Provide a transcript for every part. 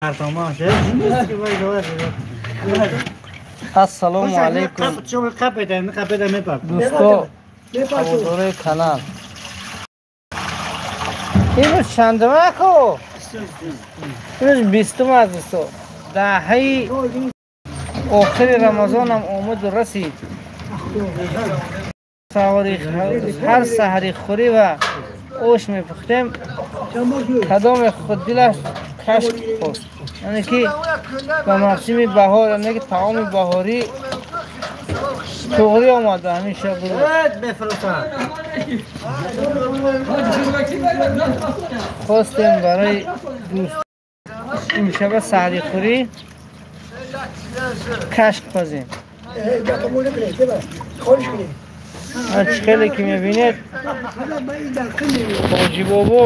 Ассалому алайкум. Дӯсто, ҳаводорои канал. Имрӯз чандум ако? Имрӯз 20-ум аст, дӯсто. Даҳаи охири Рамазонам омаду расид. Ҳар саҳари хӯрӣ ва ош мепухтем, кадоме худ дилаш кашк хост. Яъне ки ба мавсими баҳор, яъне ки таоми баҳорӣ туғрӣ омада ҳамин шаб. Хостем барои дӯст имшаба саҳарихӯрӣ кашк пазем. Чӣ хеле ки мебинед, Ҳоҷибобо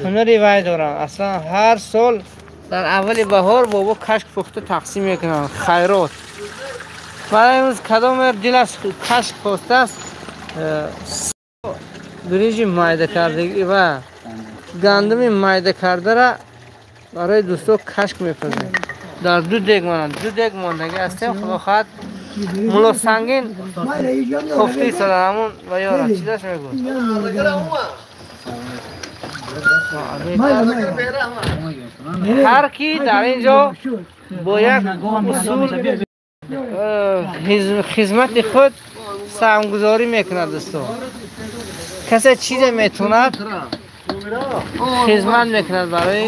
ҳунари вай доранд. Аслан ҳар сол дар аввали баҳор бобо кашк пухта тақсим мекунанд, хайрот. Барои имрӯз кадоме дилаш кашк хостааст, биринҷи майда кардагӣ ва гандуми майда кардара барои дӯсто кашк мепазем. Дар ду дег монанд, ду дег мондагӣ ҳастем. Худо хоҳад мулло сангин кофтаи сода ҳамун ва ёра чизаш мегӯ. Ҳар ки дар ин ҷо бо як усул хизмати худ саҳмгузорӣ мекунад, дӯсто. Касе чизе метавонад хизмат мекунад барои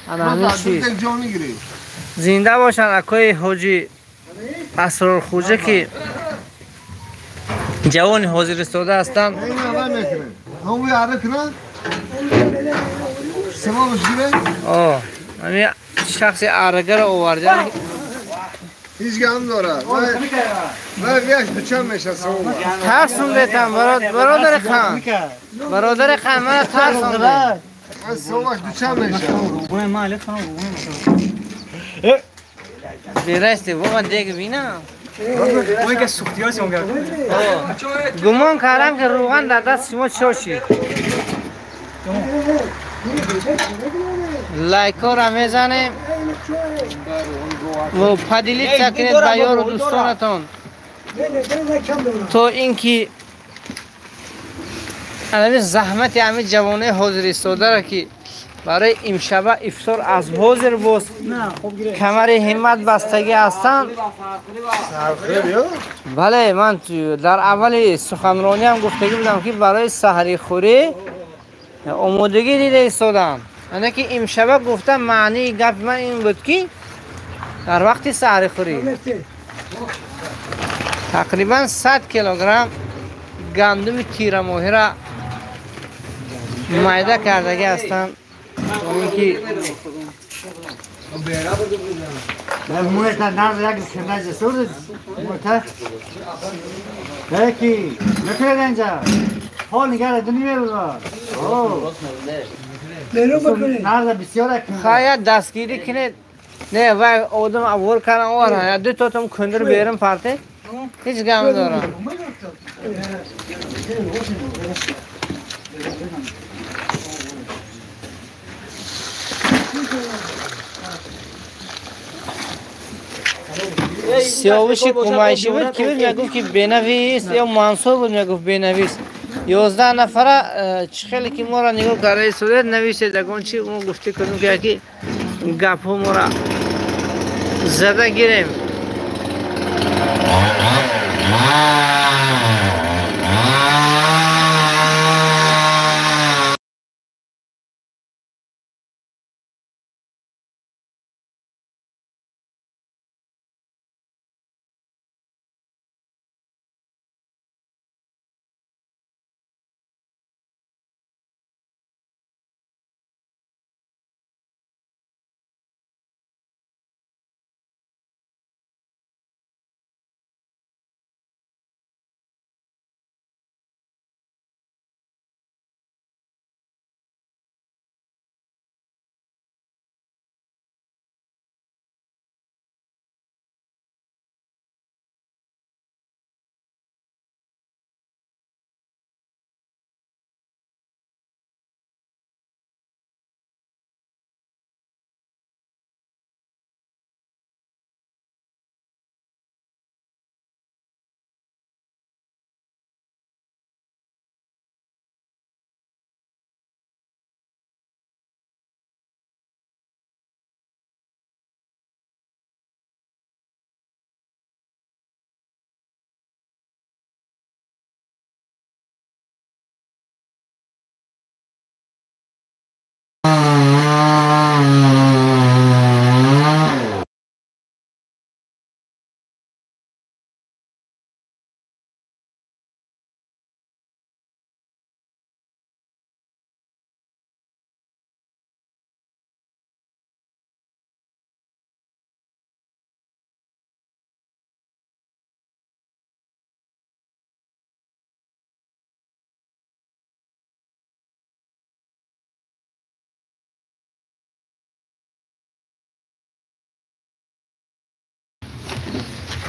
ҳамин чиз. Зинда бошанд акои ҳоҷи Асрорхӯҷа, ки ҷавони ҳозир истода ҳастанд. Ҳамин шахси аррагаро оварда. Тарсондетам, бародари хан. Бародари хан, мана тарсонде. Берасте, воқеан дег бинам. Гумон кардам, ки рӯған дар даст шумо чошид. Лайкҳоро мезанем ва поделиться кунед ба ёру дӯстонатон, то ин ки ҳамин заҳмати ҳамин ҷавонаи ҳозир истодаро, ки барои имшаба ифтор аз ҳозир боз камари ҳиммат бастагӣ ҳастанд. Бале, ман дар аввали суханрониам гуфтагӣ будам, ки барои саҳарихӯрӣ омодагӣ дида истодам. Яъне ки имшаба гуфтам, маънии гапи ман ин буд, ки дар вақти саҳарихӯрӣ тақрибан 100 килограмм гандуми тирамоҳира майда кардагӣ ҳастанд, то ин ки Хая дастгирӣ кунед. Не, вай одам аввал кардан овардан. Я ду тотам кундир берим парте. Ҳеҷ гап надорам. Сиёвуши Кумайшӣ буд, ки буд, мегуфт, ки бенавис, ё Мансур буд, мегуфт бенавис. 11 нафара чӣ хеле ки моро нигоҳ карда истодед, нависед ягон чи мо гуфтӣ кунем, ки яки гапҳо моро зада гирем.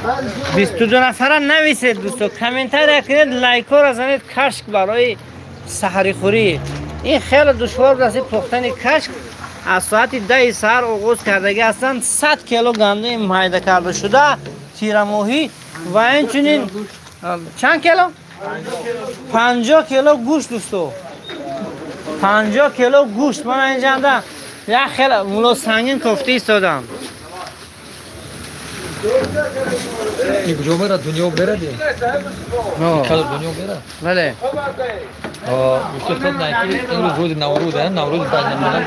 22 нафара нависед дӯсто, комментария кунед, лайкҳоро занед. Кашк барои саҳарихӯрӣ ин хеле душвор аст. Пухтани кашк аз соати 10 саҳар оғоз кардагӣ ҳастанд. 100 кило гандуми майда карда шуда, тирамоҳӣ ва инчунин чанд кило? 50 кило гӯшт дӯсто, 50 кило гӯшт. Мана инҷанда як хеле муло сангин кофта истодам. Ин куҷо мерад? Дунё меради? Қадр дунё мерад? Бале. Гуфта худ на ки имрӯз рӯзи Наврӯз, Наврӯз байналмилал.